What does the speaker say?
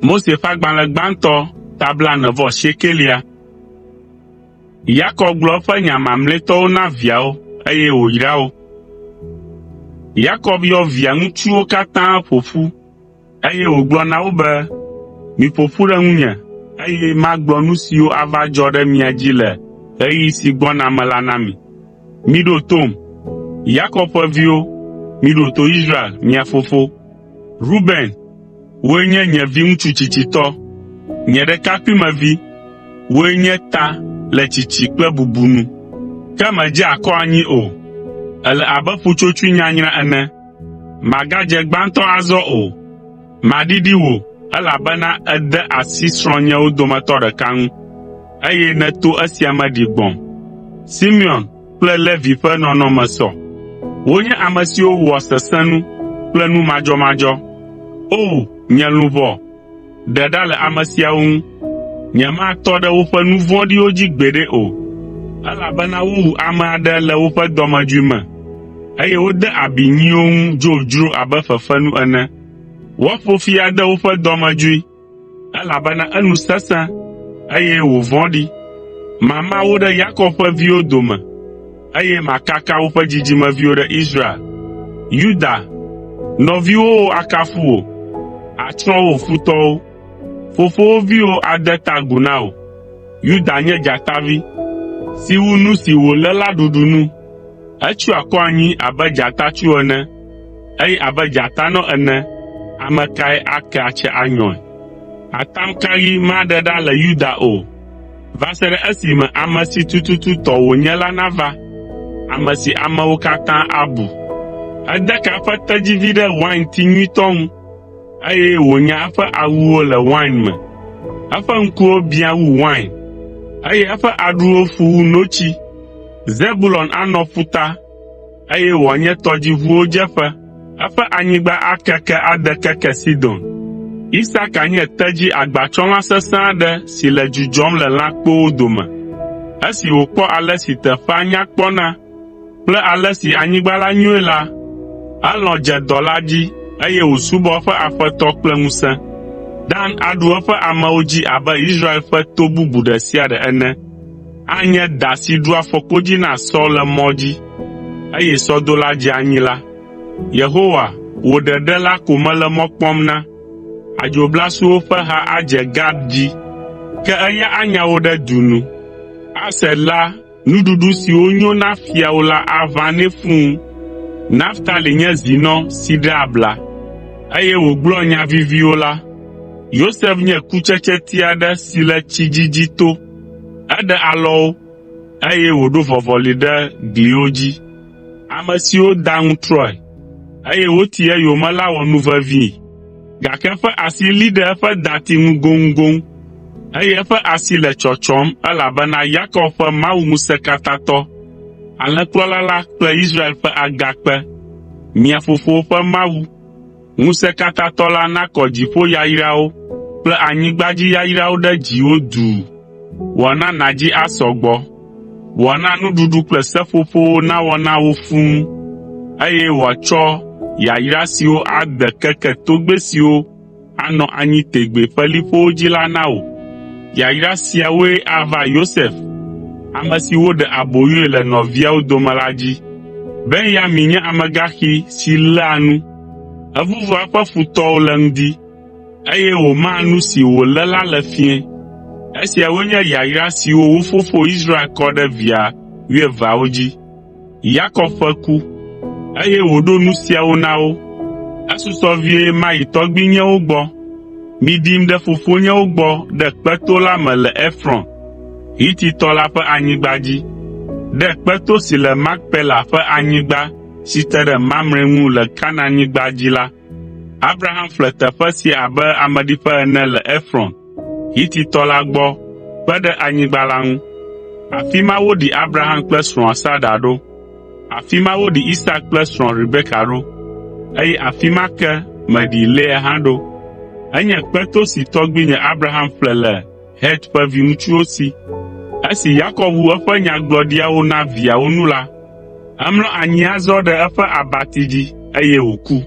Mose ƒe agbalẽ gbãtɔ ta blaene-vɔ-asiekelia. Yakob gblɔ eƒe nya mamlɛtɔwo na viawo eye wòyra wo. Yakob yɔ via ŋutsuwo katã ƒo ƒu, eye wògblɔ na wo be, “Miƒo ƒu ɖe ŋunye, eye magblɔ nu siwo ava dzɔ ɖe mia dzi le ɣeyiɣi si gbɔna me la na mi. Miɖo tom, Yakob ƒe viwo, miɖo to Israel, mia fofo. Ruben, wòe nye nye viŋutsu tsitsitɔ, nye ɖekakpuimevi, wòe nye ta le tsitsi kple bubu nu, ke mèdze akɔ anyi o. Èle abe ƒutsotsoe nyanyra ene. Màgadze gbãtɔ azɔ o. Maɖiɖi wò, elabena ède asi srɔ̃nyewo dometɔ ɖeka ŋu, eye nèto esia me ɖi gbɔ̃m. Simeon kple Levi ƒe nɔnɔme sɔ. Wonye ame siwo wɔa sesẽnu kple nu madzɔmadzɔ. O! Nye luʋɔ, ɖe ɖa le ame siawo ŋu. Nyematɔ ɖe woƒe nu vɔ̃ɖiwo dzi gbeɖe o, elabena wowu ame aɖe le woƒe dɔmedzoe me, eye wode abi nyiwo ŋu dzodzro abe fefenu ene. Woaƒo fi ade woƒe dɔmedzoe elabena enu sesẽ, eye wòvɔ̃ɖi. Mama wo ɖe Yakob ƒe viwo dome, eye makaka woƒe dzidzimeviwo ɖe Israel. Yuda, nɔviwòwo akafu wò, àtsrɔ̃ wò futɔwo. Fofowòviwo ade ta agu na wò. Yuda nye dzatavi, si wu nu si wòlé la ɖuɖu nu. Etsyɔ akɔ anyi abe dzatatsu ene, eye abe dzatanɔ ene, ame kae ake atse anyɔe? Atamkayi maɖe ɖa le Yuda o, va se ɖe esime ame si tututu tɔ wònye la nava, ame si amewo katã abu. Ede ka eƒe tedzivi ɖe wainti nyuitɔ ŋu, eye wònya eƒe awuwo le wain me. Eƒe ŋkuwo biã wu wain, eye eƒe aɖuwo fu wu notsi. Zebulon anɔ ƒuta, eye wòanye tɔdziʋuwo dzeƒe. Eƒe anyigba akeke ade keke Sidon. Isaka nye tedzi agbatsɔlã sesẽ aɖe si le dzudzɔm le lãkpowo dome. Esi wòkpɔ ale si teƒea nya kpɔna kple ale si anyigba la nyoe la, elɔ̃ dze dɔ la dzi, eye wòsubɔ eƒe aƒetɔ kple ŋusẽ. Dan aɖu eƒe amewo dzi abe Israel ƒe to bubu ɖe sia ɖe ene. Anye da si ɖua afɔkpodzi na sɔ le mɔ dzi, eye sɔdola dzea anyi la. Yehowa, wò ɖeɖe la ko mele mɔ kpɔm na. Adzoblasuwo ƒe ha adze Gad dzi, ke eya anya wo ɖe du nu. Aser la Nuɖuɖu siwo nyo na fiawo la aʋã nɛ fũu. Naftali nye zinɔ si ɖea abla, eye wògblɔa nya viviwo la. Yosef nye kutsetseti aɖe si le tsi dzidzi to. Eɖe alɔwo, eye wòɖo vɔvɔli ɖe gliwo dzi. Ame siwo da aŋutrɔe, eye woti eyome la wɔ nu vevii, gake eƒe asi lĩ ɖe eƒe dati ŋu goŋgoŋ, eye eƒe asi le tsɔtsɔm elabena Yakob ƒe Mawu Ŋusẽkatãtɔ, Alẽkplɔla la kple Israel ƒe Agakpe, mia fofowo ƒe Mawu, Ŋusẽkatãtɔ la nakɔ dziƒoyayrawo kple anyigbadziyayrawo ɖe dziwò duu, wòana nàdzi asɔ gbɔ, wòana nuɖuɖu kple seƒoƒowo nawɔ na wò fũu, eye wòatsɔ yayra siwo ade keke togbɛ siwo anɔ anyi tegbee ƒe liƒowo dzi la na wò. Yayra siawoe ava Yosef, ame si woɖe aboyoe le nɔviawo dome la dzi. Benyamin nye amegaxi si léa nu. Evuvua eƒe futɔwo le ŋdi, eye wòmaa nu si wòlé la le fiẽ. Esiawoe nye yayra siwo wo fofo Israel kɔ ɖe via wuieveawo dzi. Yakob ƒe ku, eye wòɖo nu siawo na wo. Esusɔ vie mayi tɔgbuinyewo gbɔ. Miɖim ɖe fofonyewo gbɔ ɖe kpeto la me le Efrɔn, Hititɔ la ƒe anyigba dzi, ɖe kpeto si le Makpela ƒe anyigba si te ɖe Mamre ŋu le Kanaanyigba dzi la. Abraham ƒle teƒe sia abe ameɖiƒe ene le Efrɔn, Hititɔ la gbɔ kpe ɖe anyigba la ŋu. Afi ma woɖi Abraham kple srɔ̃a Sara ɖo. Afi ma woɖi Isak kple srɔ̃a Rebeka ɖo, eye afi ma ke meɖi Lea hã ɖo. Enye kpeto si tɔgbuinye Abraham ƒle le Het ƒe viŋutsuwo si. Esi Yakob wu eƒe nyagblɔɖiawo na viawo nu la, emlɔ anyi azɔ ɖe eƒe abati dzi, eye wòku.